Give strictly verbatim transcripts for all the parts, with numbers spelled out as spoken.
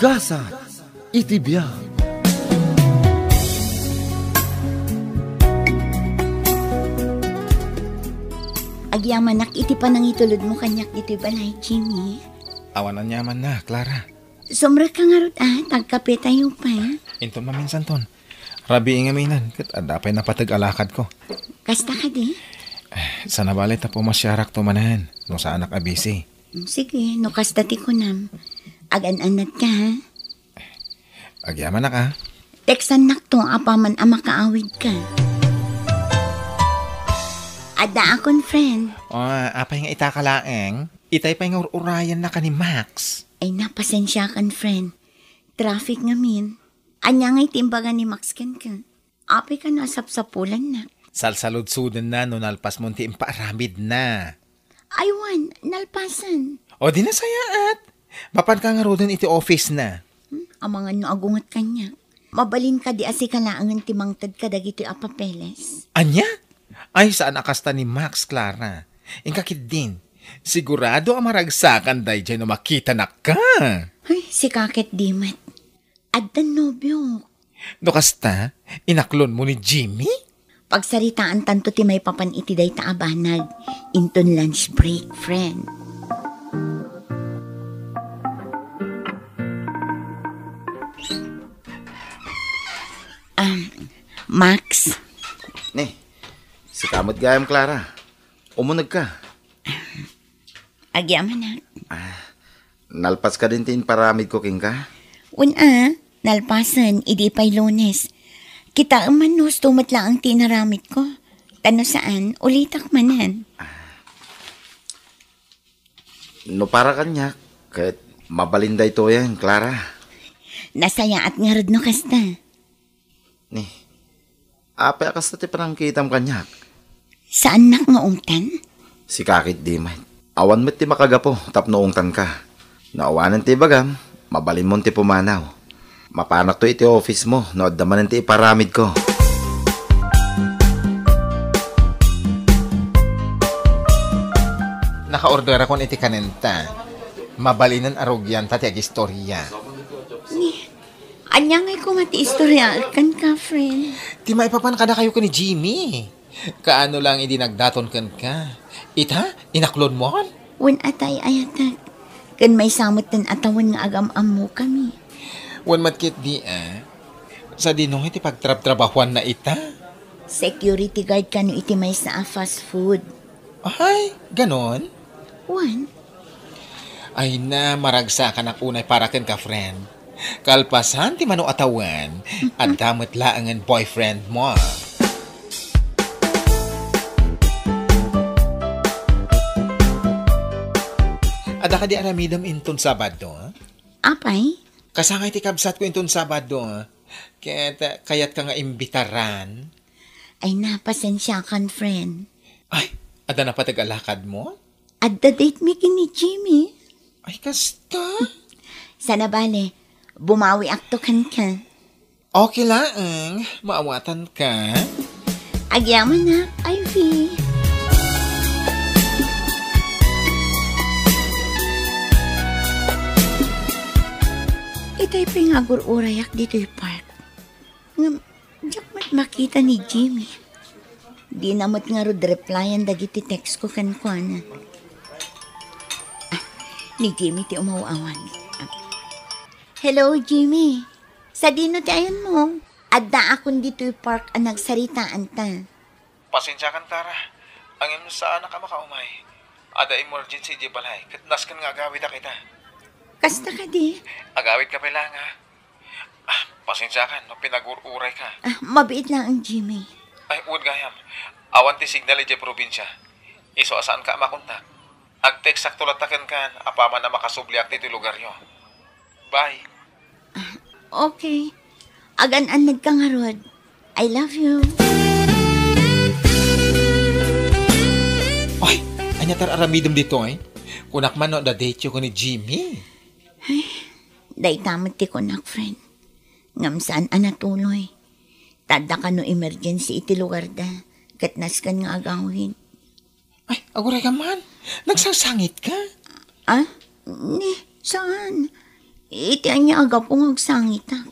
Kasat iti biag. Agyamanak iti panangitulodmo kaniak ditoy balay, Jimmy. Awan aniamanna, Clara. Sumrekka ngarud a, ta agkapetayo pay. Inton maminsanton. Rabii ngamin, ket adda pay napateg a lakadko. Kasta kadi? Eh, sana bale ta pumasiarakto manen, no saanak a busy. Mm, sige, no kasta ti kunam. Agan-annadka, ha? Agyamanak, a. Textannakto apaman a makaawidka. Adda akon friend. O, apay nga ita ka laeng? Itay pay nga ur-urayanna ka ni Max. Ay, napasensiakan, friend. Traffic ngamin. Ania ngay ti imbaga ni Max kenka? Apay kano a sapsapulannak? Salsaludsodenna no nalpasmon ti impaaramidna. Ay wen, nalpasen. O di nasayaat. Mapanka ngaruden iti office na. Hmm, amangan no agunget kaniak. Mabalin kadi a sika laengen ti mangted kadagitoy a papeles? Ania? Ay, saan a kasta ni Max, Clara. Inka ketdin. Sigurado a maragsakan daydiay no makitanak ka. Ay, sika ket di met. Addan nobiok. No kasta, inaklonmo ni Jimmy? Pagsaritaantanto ti maipapan iti dayta a banag inton lunch break, friend. Um, Max. Ni, sika met gayam, Clara. Umunegka. Agyamanak. Ah, nalpas kadin ti imparamidko kenka? Wen a, nalpasen idi pay Lunes. Kitaem man no husto met laeng ti inaramidko. Ta no saan, ulitak manen. No para kaniak, ket mabalin daytoyen, Clara. Nasayaat ngarud no kasta. Ni, apay a kasta ti panangkitam kaniak? Saannak nga ungtan? Sika ketdi met. Awan met ti makagapu tapno ungtanka. No awanen ti ibagam, mabalinmon ti pumanaw. Mapanakto iti office mo no adda manen ti iparamidko. Nakaorderakon iti kanenta. Mabalinen a rugianta ti agistoria. Ni, ania ngay koma ti istoriaek kenka, friend? Ti maipapan kadakayo ken ni Jimmy. Kaano lang idi nagdaton kenka. Ita, inaklonmon? Wen a tay ayatek. Ken maysa met ti atawen nga agam-ammokami. Wen met ketdi a. Sadino nga iti pagtrabtrabahuanna ita? Security guard kano iti maysa a fast food. Ay, ganon? Wen. Ay na, maragsakanak unay para kenka, friend. Kalpasan ti mano a tawen, adda met laengen boyfriend mo. Adda kadi aramidem inton Sabado? Apay? Kasangay ti kabsatko inton Sabado. Ket, eh, kayatka nga imbitaran? Ay, napasensiakan, friend. Ay, adda napateg a lakadmo? Adda date mi ken ni Jimmy. Ay, kasta? Sana bale, bumawiakto kenka. Okay laeng, maawatanka. Agyamanak, Ivy. Itay pay nga agur-urayak ditoy park. Ngem, diak met makita ni Jimmy. Dina met ngarud replyan dagiti text ko kenkuana. Ah, ni Jimmy ti umaw-awan. Ah. Hello, Jimmy. Sadino ti ayanmo? Addaakon ditoy park a nagsaritaanta. Pasensiakan, Clara. Ngem saanak a makaumay. Adda emergency idiay balay, ket nasken nga agawidak ita. Kasta kadi? Agawidka pay laeng, ha? Ah, pasensiakan no pinagur-urayka. Ah, mabiit laeng, Jimmy. Ay, wen gayam. Awan ti signal idiay probinsia. Isu a saanka a makontak. Agtekstakto latta kenkan apaman a makasubliak ditoy lugaryo. Bye. Ah, okay. Agan-annadka ngarud. I love you. Ay, ania ti aramidem ditoy? Kunak man no adda date-yo ken ni Jimmy. Ay, dayta met ti kunak, friend. Ngem saan a natuloy. Ta adda kano emergency iti lugarda, ket nasken nga agawid. Ay, agurayka man. Nagsangsangitka? Ah? Ni, saan? Iti ania a gapu nga agsangitak?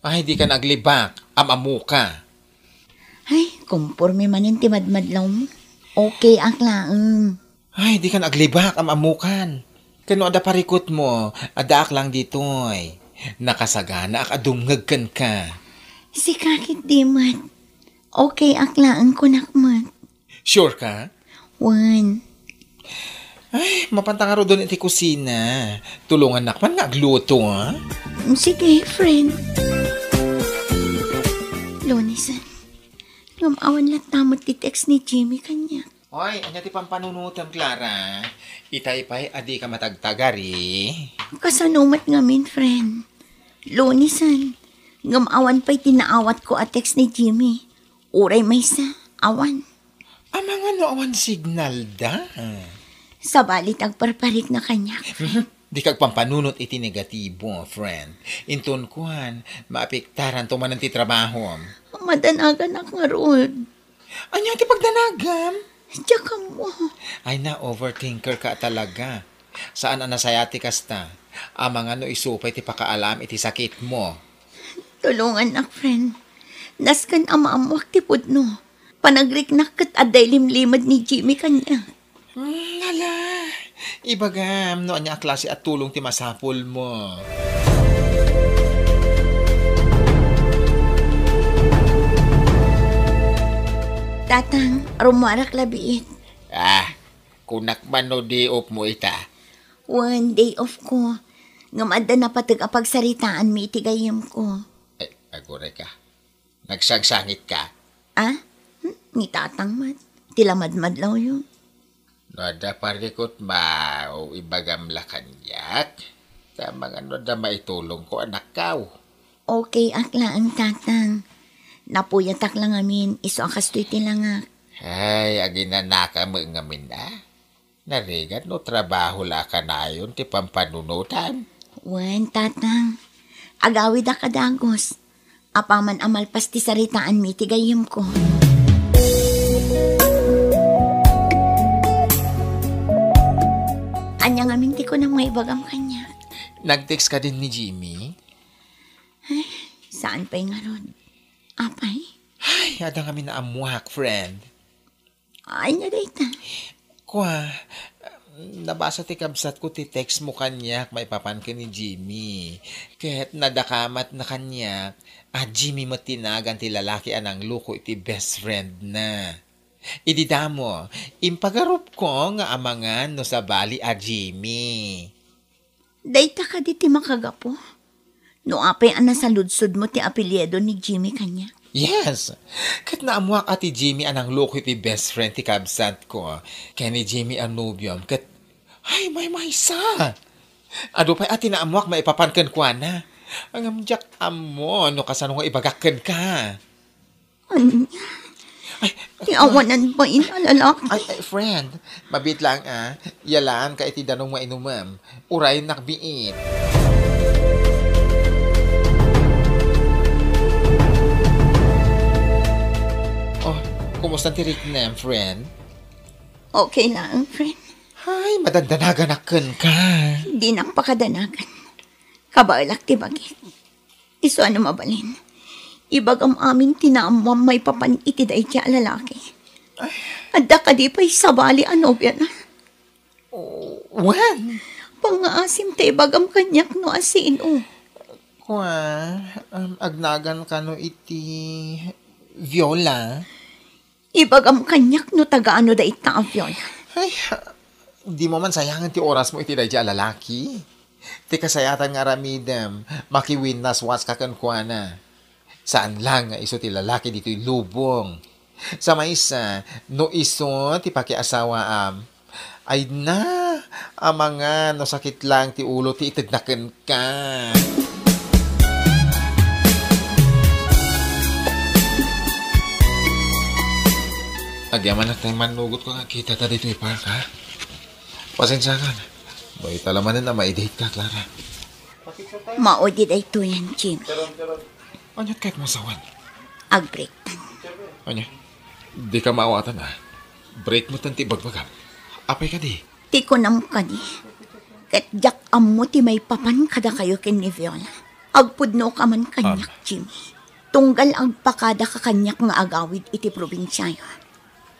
Ay, dika aglibak. Am-ammoka. Ay, komporme manen ti madmadlawmo. Okay ak laeng. Ay, dika aglibak. Am-ammokan. Ken no adda parikutmo, addaak lang ditoy. Nakasaganaak a dumngeg kenka. Sika ketdi met. Okay ak laeng, kunak met. Sure ka? Wen. Ay, mapanta ngaruden iti kusina. Tulongannak man nga agluto, ha? Sige, friend. Lunesan, ngem awan latta met ti text ni Jimmy kaniak. Oy, ania ti pampanunotem, Clara? Itay pay a dika matagtagari. Kasano met ngamin, friend? Lunesan, ngem awan pay ti naawatko a text ni Jimmy. Uray maysa, awan. Amangan no awan signalda? Sabali ti agparparikna kaniak. Dika agpampanunot iti negatibo, friend. Inton kuan, maapektaranto manen ti trabahom. Madanaganak ngarud. Ania ti pagdanagam? Diak ammo. Ay, na-overthinker ka talaga. Saan a nasayaat ti kasta. Amangan no isu pay ti pakaalam iti sakitmo. Tulongannak, friend. Nasken a maammoak ti pudno. Panagriknak ket adda ilimlimed ni Jimmy kaniak. Hmm, hala. Ibagam no ania a klase a tulong ti masapulmo. Tatang, rummuarak la biit. Ah, kunak man no day off mo ita? Wen, day off ko. Ngem adda napateg a pagsaritaanmi iti gayyemko. Ay, aguray ka. Nagsangsangit ka? Ah? Hmm? Ni Tatang met. Ti la madmadlawyo. No adda parikutmo, ibagam la kaniak. Ta amangan no adda maitulongko, anakkaw. Okay ak laeng, Tatang. Napuyatak la ngamin, isu a kastoy ti langak. Ay, aginanaka met ngamin, a? Narigat no trabaho la a kanayon ti pampanunotam. Wen, Tatang. Agawidak a dagus. Apaman a malpas ti saritaanmi iti gayyemko. Ania ngamin ti kunam nga ibagam kaniak? Nag-text kadin ni Jimmy? Ay, saan pay ngarud? Apay? Ay, adda ngamin naammoak, friend. Ania dayta? Kua, nabasa ti kabsatko ti text mo kaniak maipapan ken ni Jimmy. Ket nadakamatna kaniak a Jimmy met ti nagan ti lalaki a nangloko iti best friend na. Idi damo, impagarupko nga amangan no sabali a Jimmy. Dayta kadi ti makagapu? No apay a nasaludsodmo ti apelyido ni Jimmy kaniak? Yes. Ket naammoak a ti Jimmy a nangloko iti best friend ti kabsatko ken ni Jimmy a nobiom ket, ay, maymaysa. Adu pay a ti naammoak maipapan kenkuana. Ngem diak ammo no kasano nga ibagak kenka. Ania? Ay, ti awanan bain a lalaki. Ay, ay, friend, mabiit lang, a. Yalaan ka iti danum nga inumem. Uray nakbiit. Oh, kumusta ti riknam, friend? Okay lang, friend. Ay, madandanaganak kenka. Dinak pakadanagan. Kabaelak ti bagik. Isu a no mabalin, ibagam amin ti naammoam maipapan iti daydiay a lalaki. Adda kadi pay sabali a nobiana? Oh, wen? Pangngaasim ta ibagam kaniak no asino. Kua, um, agnagan kano iti Viola? Ibagam kaniak no tagano dayta a Viola. Ay, dimo man sayangen ti orasmo iti daydiay a lalaki. Ti kasayaatan nga aramidem, makiwinnaswaska kenkuana. Saan lang nga isu ti lalaki ditoy lubong. Sa maysa, no isu ti pakiasawaam, ay na, amangan no sakit lang ti ulo ti itedna kenka. Agyamanak tay mannugotko nga kitada ditoy park, ha? Pasensiakan. Mayta la manen a ma-date ka, Clara. Maudi daytoyen, Jimmy. Aniat kayatmo a sawen? Agbreaktan. Ania? Dika maawatan, a. Break metten ti ibagbagam. Apay kadi? Ti kunam kadi, Ket diak ammo ti maipapan kadakayo ken ni Viola. Agpudnoka man kaniak, Jimmy. Tunggal agpakadaka kaniak nga agawid iti probinsiayo.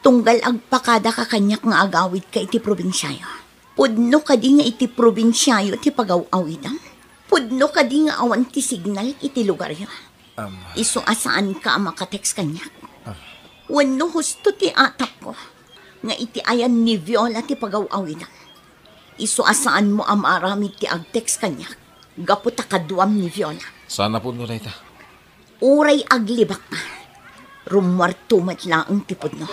Tunggal agpakadaka kaniak nga agawidka iti probinsiayo. Pudno kadi nga iti probinsiayo ti pagaw-awidam? Pudno kadi nga awan ti signal iti lugaryo? Am. Isu a saanka a makatext kaniak. Ah. Wenno husto ti atapko nga iti ayan ni Viola ti pagaw-awidam? Isu a saanmo a maaramid ti agtext kaniak gapu ta kaduam ni Viola. Saan a pudno dayta? Uray aglibakka, rummuarto met laeng ti pudno.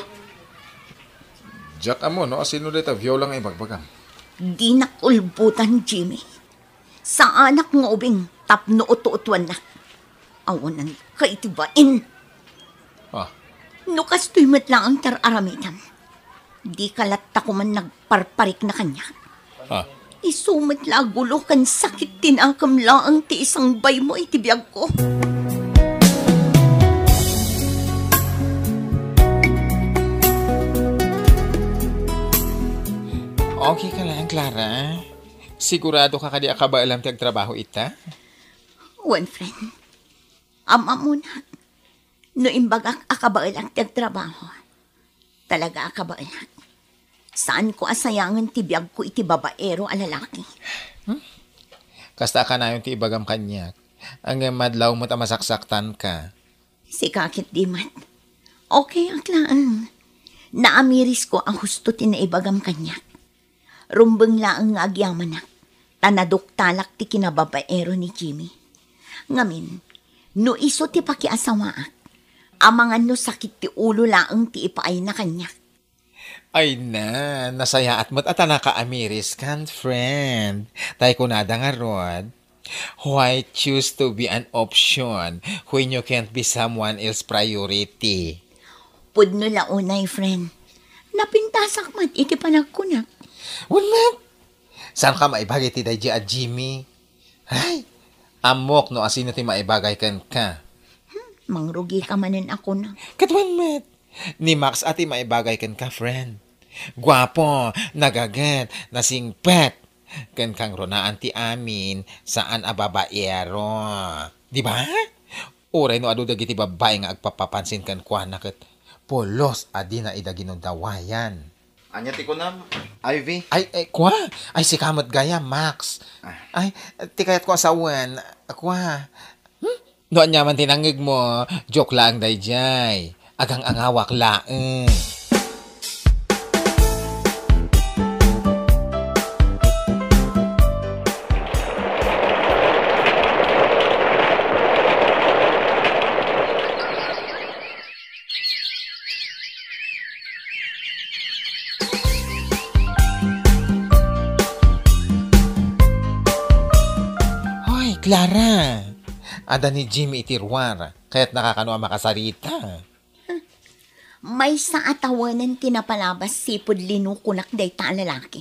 Diak ammo no asino dayta Viola nga ibagbagam. Dinak ulbotan, Jimmy. Saanak nga ubing tapno utuutuannak. Awananka iti bain. Ah. No kastoy met laeng ti ar-aramidam, dika latta koman nagparparikna kaniak. Ah. Isu met la a gulo ken sakit ti nakem laeng ti isangbaymo iti biagko. Okay ka lang, Clara? Sigurado ka kadi a kabaelam ti agtrabaho ita? Wen, friend. Am-ammonak, no imbagak a kabaelak ti agtrabaho, talaga a kabaelak. Saanko a sayangen ti biagko iti babaero a lalaki. Hmm? Kasta a kanayon ti ibagam kaniak. Ngem madlaw met a masaksaktanka. Sika ket di met. Okay ak laeng. Naamirisko a husto ti naibagam kaniak. Rumbeng laeng nga agyamanak, ta naduktalak ti kinababaero ni Jimmy. Ngamin, no isu ti pakiasawaak, amangan no sakit ti ulo laeng ti ipaayna kaniak. Ay na, nasayaat met a ta nakaamiris kan, friend. Tay kunada ngarud, "Why choose to be an option when you can't be someone else's priority?" Pudno la unay, friend. Napintasak met iti panagkunak. Wen met, saanka maibagay ti daydi a Jimmy? Ay, ammok no asino ti maibagay kenka. Hmm, mangrugika manen a kunak. Ket wen met, ni Max a ti maibagay kenka, friend. Guapo, nagaget, nasingpet. Ken kangrunaan ti amin, saan a babaero. Di ba? Uray no adu dagiti babbai nga agpapapansin kenkuana ket pulos a dina ida ginudawayan. Ania ti kunam, Ivy? Ay, ay, kua? Ay, sika met gayam, Max. Ah. Ay, ti kayatko a sawen, kua? Hmm? No ania man ti nangngegmo, joke laeng daydiay. Agang-angawak laeng. Hoy, Clara! Adda ni Jimmy iti ruar. Kayatnaka kano a makasarita? Maysa a tawanen ti napalabas sipud linukonak dayta a lalaki.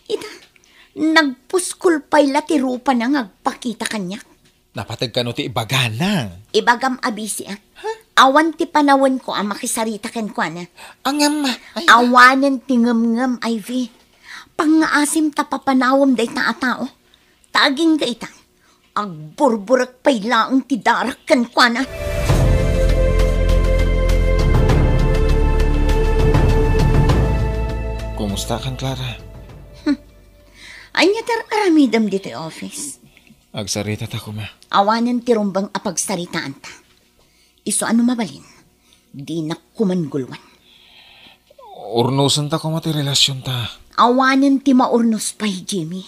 Ita, nagpuskol pay la ti rupana nga agpakita kaniak. Napateg kano ti ibagana? Ibagam a bisiak. Ha? Awan ti panawenko a makisarita kenkuana. Angam, ay, awanen ti ngemngem, Ivy. Pangngaasim ta papanawem dayta a tao. Ta agingga ita, agburburek pay laeng ti darak kenkuana. Kumusta kan, Clara? Hmm. Ania ti ar-aramidem ditoy office? Agsarita ta koma. Awanen ti rumbeng a pagsaritaanta. Isu a no mabalin, dinak koman guluan. Urnosenta koma ti relasionta. Awanen ti maurnos pay, Jimmy.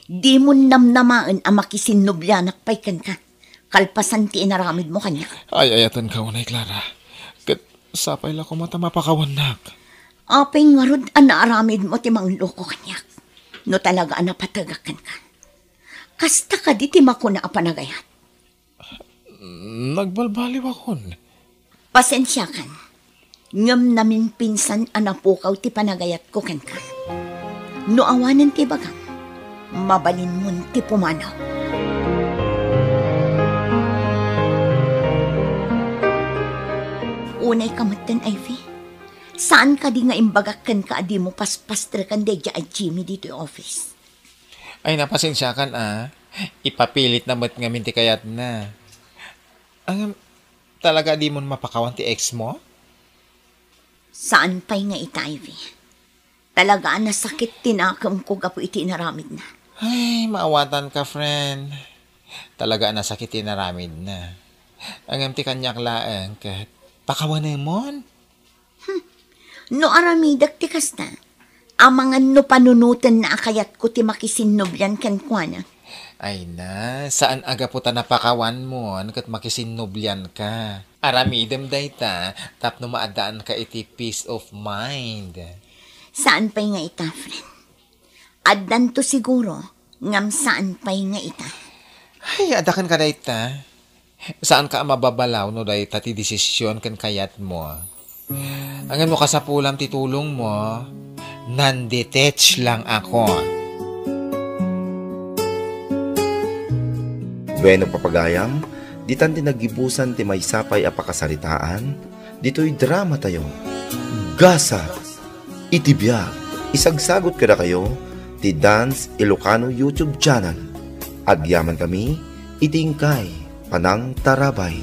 Dimon namnamaen a makisinnublianak pay kenka, kalpasan ti inaramidmo kaniak. Ay-ayatenka unay, Clara. Ket sapay la koma ta mapakawannak. Apay ngarud a naaramidmo ti mangloko kaniak? No talaga a napategak kenka. Kasta kadi ti makuna a panagayat? Nagbalbaliwakon. Pasensiakan, ngem namimpinsan a napukaw ti panagayatko kenka. No awanen ti ibagam, mabalinmon ti pumanaw. Unay ka metten, Ivy. Saan kadi nga imbagak kenka a dimo paspastreken daydiay a Jimmy ditoy office? Ay, napasensiakan, ah. Ipapilit na met ngamin ti kayatna. Ang, talaga di mo mapakawan ti ex mo? Saan pay nga ita, Ivy. Talaga a nasakit ti nakemko gapu iti inaramidna. Ay, maawatan ka, friend. Talaga a nasakit ti inaramidna. Ngem ti kaniak laeng ket pakawanemon. Hmm. No aramidek ti kasta, amangan no panunotenna a kayatko ti makisinnublian kenkuana. Ay na, saan a gapu ta napakawanmon ket makisinnublianka. Aramidem dayta tapno maaddaanka iti peace of mind. Saan pay nga ita, friend. Addanto siguro, ngem saan pay nga ita. Ay, adda kenka dayta. Saanka a mababalaw no dayta ti desisyon ken kayatmo. Ngem no kasapulam ti tulongmo, nanditech lang ako. Bueno, papagayam, ditan ti naggibusan ti maysa pay a pakasaritaan ditoy dramatayo. Gasat iti biag, isagsagut kadakayo ti Dance Ilocano YouTube channel. Agyamankami iti inkay panangtarabay.